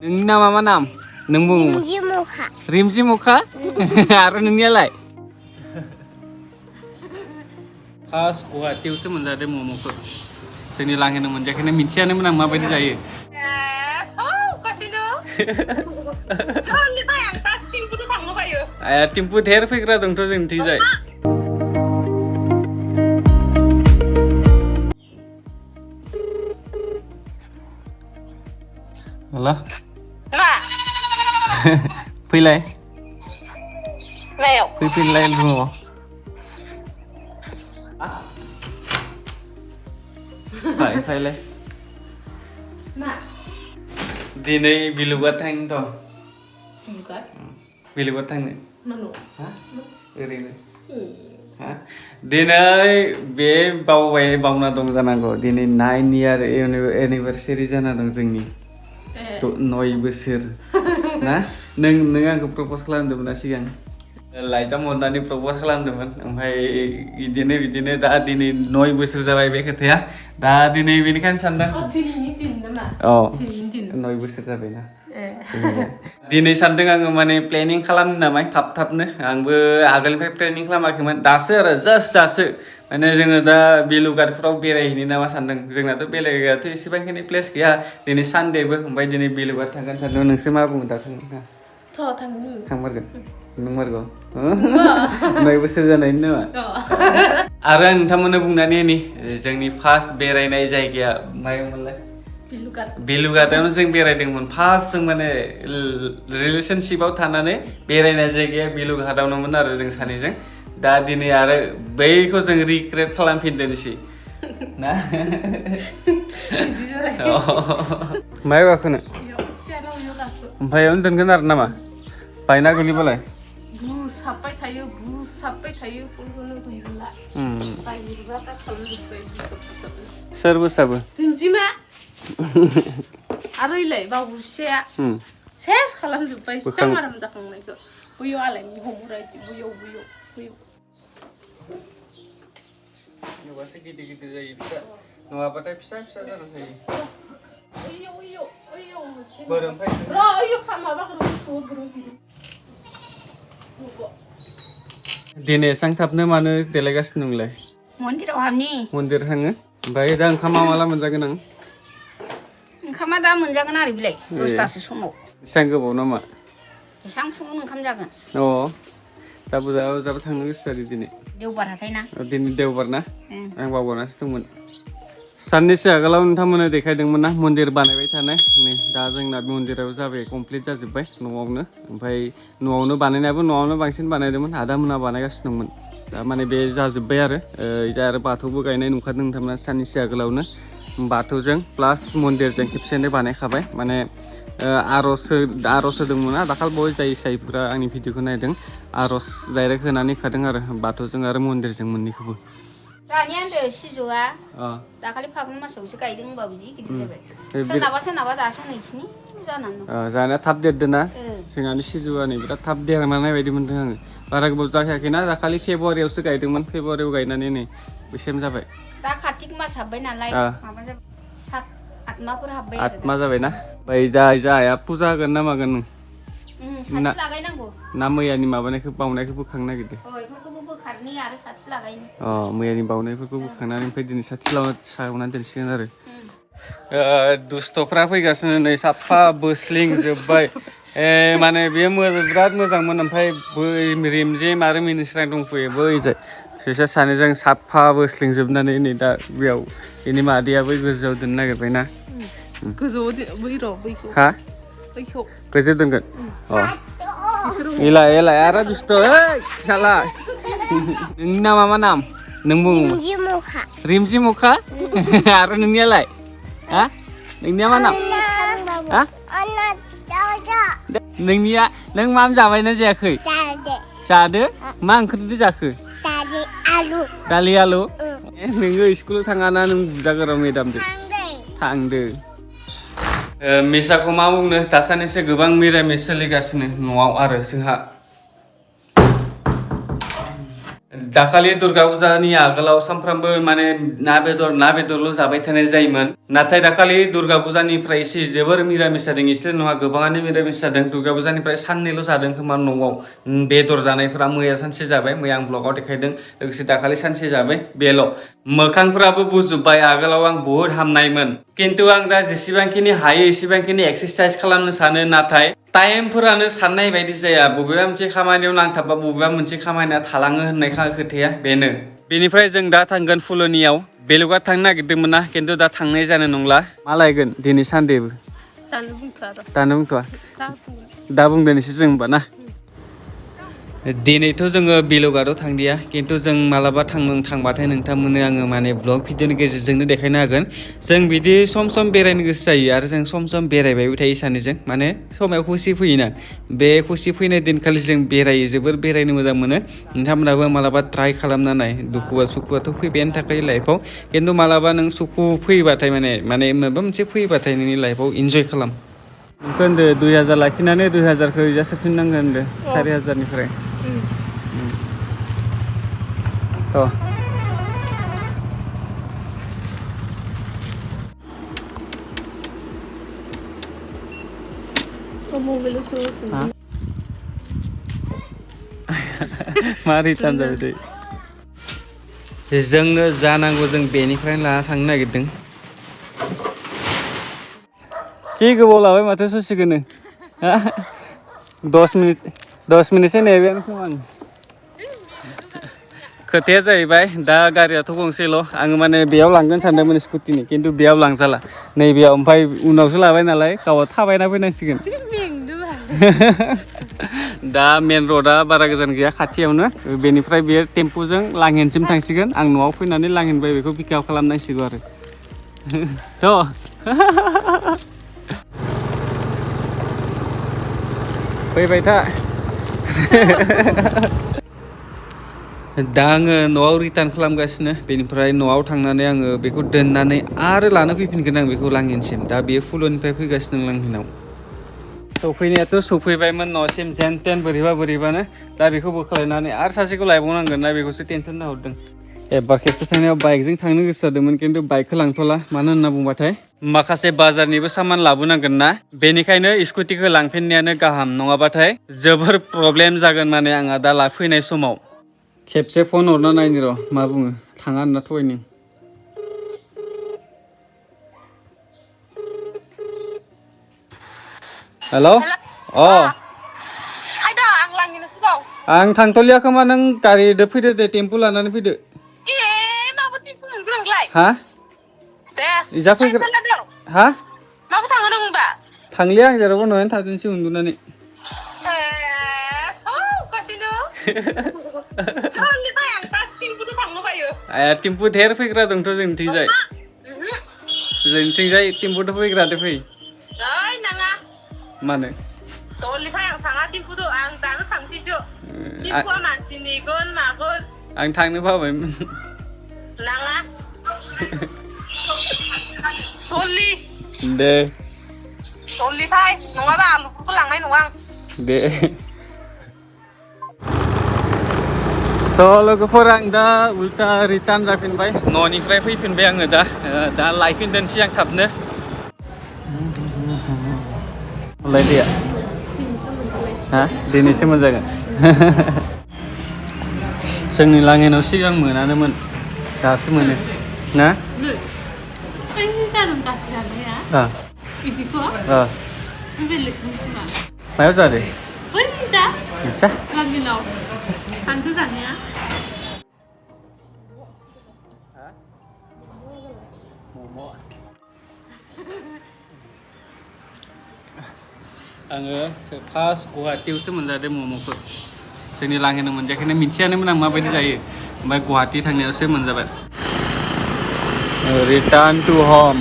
नोंनि नामा मा नाम? नों बुं। रिमजिमुखा। रिमजिमुखा? आरो नोंनियालाय? फार्स्ट गुवाहाटीयावसो मोनजादों मम'खौ। जोंनि लांहोनो मोनजायाखैनो मिथियानोमोन आं माबायदि जायो। टिम्पु धेर फैग्रा दंथ' जोंनिथिंजाय। हेल'। फैलाय। फैफिनलाय रुमाव। फैलाय। दिनै बिलुगाव थांनो दं। बिलुगाव थांनो। ओरैनो। दिनै बे बावना दं जानांगौ दिनै 9 इयार एनिभार्सारि जाना दं जोंनि 9 बोसोर ना नों आंखौ प्रप'ज खालामदोंमोन ना सिगां लाइजाम हरनानै प्रप'ज खालामदोंमोन ओमफ्राय बिदिनो दा दिनै 9 बोसोर जाबाय बे खोथाया दा दिनै बेनिखायनो सानदों 9 बोसोर जाबायना दिनै सानदों आङो माने प्लेनिं खालामनो नामा थाबनो आंबो आगोलनिफ्राय प्लेनिं खालामाखैमोन दासो आरो जास्ट दासो माने जोङो दा बेलुगाटफ्राव बेरायहैनो नामा सानदों जोंनाथ' बेलेगाथ' एसेबांखिनि प्लेस गैया दिनै सानदेबो ओमफ्राय दिनै बेलुगाट थांगोन सानदों नोंसो मा बुङो दा थांमारगोन नों मारगौ 9 बोसोर जानायनि नामा आरो आं नोंथांमोननो बुंनानै होनि जोंनि फार्स्ट बेरायनाय जायगाया मायावमोनलाय बेलुगाटावनो जों बेरायदोंमोन फार्स्ट जों माने रिलेशनशिपआव थानानै बेरायनाय जायगाया बेलुगाटावनोमोन आरो जों सानैजों दा दिनै आरो बैखौ जों रिक्रिएट खालामफिनदोंसै ना मायाव गाखोनो ओमफ्राय यावनो दोनगोन आरो नामा बायना गोलैबालाय बुसाबबाय थायो फुलखौनो गैला सोर बोसाबो रिमजिमा आरो इलाय बावुसिया सेस खालामजोब्बाय सिगां आराम जाखांनायखौ बैयाव आलायनि हमरायदि बैयाव नुबासो गिदिर जायो फिसा नङाबाथाय फिसा जाना थायो दिनै एसां थाबनो मानो देलायगासिनो नोंलाय मन्दिराव हाबनि मन्दिर थाङो ओमफ्राय दा ओंखामा माला मोनजागोन आं ओंखामा दा मोनजागोन आरो बिलाय 10थासो समाव एसां गोबाव नामा एसां फुङावनो ओंखाम जागोन दा बुरजाबो थांनो गोसो जादों दिनै देवबार हाथाय ना दिनै देवबार ना आं बावगारनासो दंमोन साननैसो आगोलाव नोंथांमोननो देखायदोंमोन ना मन्दिर बानायबाय थानाय नै दा जोंना बेमन्दिराव जाबाय कमप्लिट जाजोब्बाय न'आवनो ओमफ्राय न'आवनो बानायनायाबो न'आवनो बांसिन बानायदोंमोन आदामोना बानायगासिनो दंमोन दा माने बे जाजोब्बाय आरो इजा आरो बाथौबो गायनाय नुखादों नोंथांमोना साननैसो आगोलावनो बाथौजों प्लास मन्दिरजों खेबसेनो बानायखाबाय माने आर'ज होदोंमोन ना दाखालि बावै जाय साइफोरा आंनि भिडिअखौ नायदों आर'ज डाइरेक्ट होनानै खादों आरो बाथौजों आरो मन्दिरजों मोननैखौबो दानि आन्दो सिजौआ दाखालि फागुन मासावसो गायदों होनबाबो जि गिदिर जाबाय सोरनाबा दासो नैसिनि जानानै जानाया थाब देरदोंना जोंहानि सिजौआ नै बिराद थाब देरमानाय बायदि मोन्दों आङो बारा गोबाव जाखायाखैना दाखालि फेब्रुवारियावसो गायदोंमोन फेब्रुवारियाव गायनानै नै बेसेम जाबाय दा कार्तिक मास हाबबाय नालाय माबा जाबाय 7-8 माहफोर हाबबाय 8 मा जाबायना ओमफ्राय दा जाया फुजा होगोन ना मागोन नों साथि लागायनांगौ ना मैयानि माबानायखौ बावनायखौ बोखांनो नागिरदों बेफोरखौबो बोखारनि आरो साथि लागायनि मैयानि बावनायफोरखौ बोखांनानै ओमफ्राय दिनै साथि सावनानै दोनसिगोन आरो दुस्थ'फ्रा फैगासिनो नै साफा बोस्लिंजोब्बाय माने बेयो बिराद मोजांमोन ओमफ्राय रिमजिम आरो मिनिस्रां दंफैयो बैजाय बिसोर सानैजों साफा बोस्लिंजोबनानै नै दा बेयाव बेनि मादैया बै गोजौआव दोननो नागिरबाय ना गोजौआव दोनगोन एलाय आरो दुस्थ' साला नोंनि नामा मा नाम नों बुं रिमजिमुखा आरो नोंनियालाय नोंनिया मा नाम नोंनिया नों मा जाबायना जायाखै जादो मा ओंख्रिजों जाखो दालि आलु नोङो स्कुलाव थाङाना नों बुजागोराव मेदामजों थांदो मिसाखौ मा बुंनो दासानैसो गोबां मिरामिस सोलिगासिनो न'आव आरो जोंहा दाखालि दुर्गा फुजानि आगोलाव सानफ्रामबो माने ना बेदरल' जाबाय थानाय जायोमोन नाथाय दाखालि दुर्गा फुजानिफ्राय एसे जोबोर मिरामिस जादों एसे नङा गोबाङानो मिरामिस जादों दुर्गा फुजानिफ्राय साननैल' जादों खोमा न'आव बेदर जानायफोरा मैया सानसे जाबाय मैया आं ब्लगाव देखायदों लोगोसे दाखालि सानसे जाबाय बेल' मोखांफोराबो बुजोब्बाय आगोलाव आं बुहुत हामनायमोन खिन्थु आं दा जेसेबांखिनि हायो एसेबांखिनि एक्सारसाइज खालामनो सानो नाथाय टाइमफोरानो साननाय बायदि जाया बबेबा मोनसे खामानियाव नांथाबबा बबेबा मोनसे खामानिया थालाङो होननाय खोथाया बेनो बेनिफ्राय जों दा थांगोन फुलनियाव बेलुगा थांनो नागिरदोंमोन ना खिन्थु दा थांनाय जानाय नंला मा लायगोन दिनै सानदेबो दानो बुंथ'आ दा बुंदों एसे जों होनबा ना दिनैथ' जोङो बेलुगाराव थांदिया खिन्थु जों मालाबा थांबाथाय नोंथांमोननो आङो माने ब्लग भिडिअनि गेजेरजोंनो देखायनो हागोन जों बिदि सम सम बेरायनो गोसो जायो आरो जों सम सम बेरायबायबो थायो सानैजों माने समाव खुसि फैयोना बे खुसि फैनाय दिनखालि जों बेरायो जोबोर बेरायनो मोजां मोनो नोंथांमोनाबो मालाबा ट्राइ खालामना नाय सुखुआथ' फैबायानो थाखायो लाइफआव खिन्थु मालाबा नों सुखु फैबाथाय माने माबा मोनसे फैबाथाय नोंनि लाइफआव इन्जय खालाम बेखौ होनदो 2000 लाखिनानै 2000खौ इजा सोफिननांगोन होनदो 4000निफ्राय मा रिटार्न जाबाय दे जोंनो जानांगौ जों बेनिफ्रायनो लाना थांनो नागिरदों जि गोबाव लाबाय माथो ससेखौनो 10 मिनिटसो नेबायानो खोमा आं खोथाया जाहैबाय दा गारियाथ' गंसेल' आङो माने बेयाव लांगोन सानदोंमोन स्कुटिनि खिन्थु बेयाव लांजाला नैबेयाव ओमफ्राय उनावसो लाबाय नालाय गावआ थाबायना फैनांसिगोन दा मेन रडा बारा गोजान गैया खाथियावनो बेनिफ्राय बे टेम्पुजों लांहिनसिम थांसिगोन आं न'आव फैनानै लांहिनबाय बेखौ पिकआप खालामनांसिगौ आरो फैबाय था दा आङो न'आव रिटार्न खालामगासिनो बेनिफ्राय न'आव थांनानै आङो बेखौ दोननानै आरो लाना फैफिनगोन आं बेखौ लांहिनसिम दा बेयो फुलनिफ्राय फैगासिनो लांहिनाव सफैनायाथ' सफैबायमोन न'सिम जेन तेन बोरैबानो दा बेखौ बोख्लायनानै आरो सासेखौ लायबावनांगोन ना बेखौसो टेनसन नाहरदों एबार खेबसे थांनायाव बाइकजों थांनो गोसो जादोंमोन खिन्थु बाइकखौ लांथ'ला मानो होनना बुंबाथाय माखासे बाजारनिबो सामान लाबोनांगोन ना बेनिखायनो स्कुटिखौ लांफिननायानो गाहाम नङाबाथाय जोबोर प्रब्लेम जागोन माने आंहा दा फैनाय समाव खेबसे फन हरना नायनि र' मा बुङो थाङा होनना थगायनि हेल' आं थांथ'लिया खोमा नों गारिदो फैदो दे टेम्पु लानानै फैदो हा इजा फैग्रा हा थांलिया आं जेरावबो न'आवनो थादोंसै उन्दुनानै टेम्पु धेर फैग्रा दंथ' जोंनिथिंजाय टेम्पुथ' फैग्रादो फै मानो आं थांनो बाबायमोन दे नङाबा आलुफोरखौ लांनाय नङा आं दे लोगोफोर आं दा उल्टा रिटार्न जाफिनबाय न'निफ्राय फैफिनबाय आङो दा लायफिनदोंसै आं थाबनो लायदिया हा दिनैसो मोनजागोन जोंनि लांहिनाव सिगां मोनानोमोन दासो मोनो ना मायाव जादों आङो फार्स्ट गुवाहाटीयावसो मोनजादों मम'खौ जोंनि लांहिनाव मोनजायाखैनो मिथियानोमोन आं माबायदि जायो ओमफ्राय गुवाहाटी थांनायावसो मोनजाबाय रिटार्न टु ह'म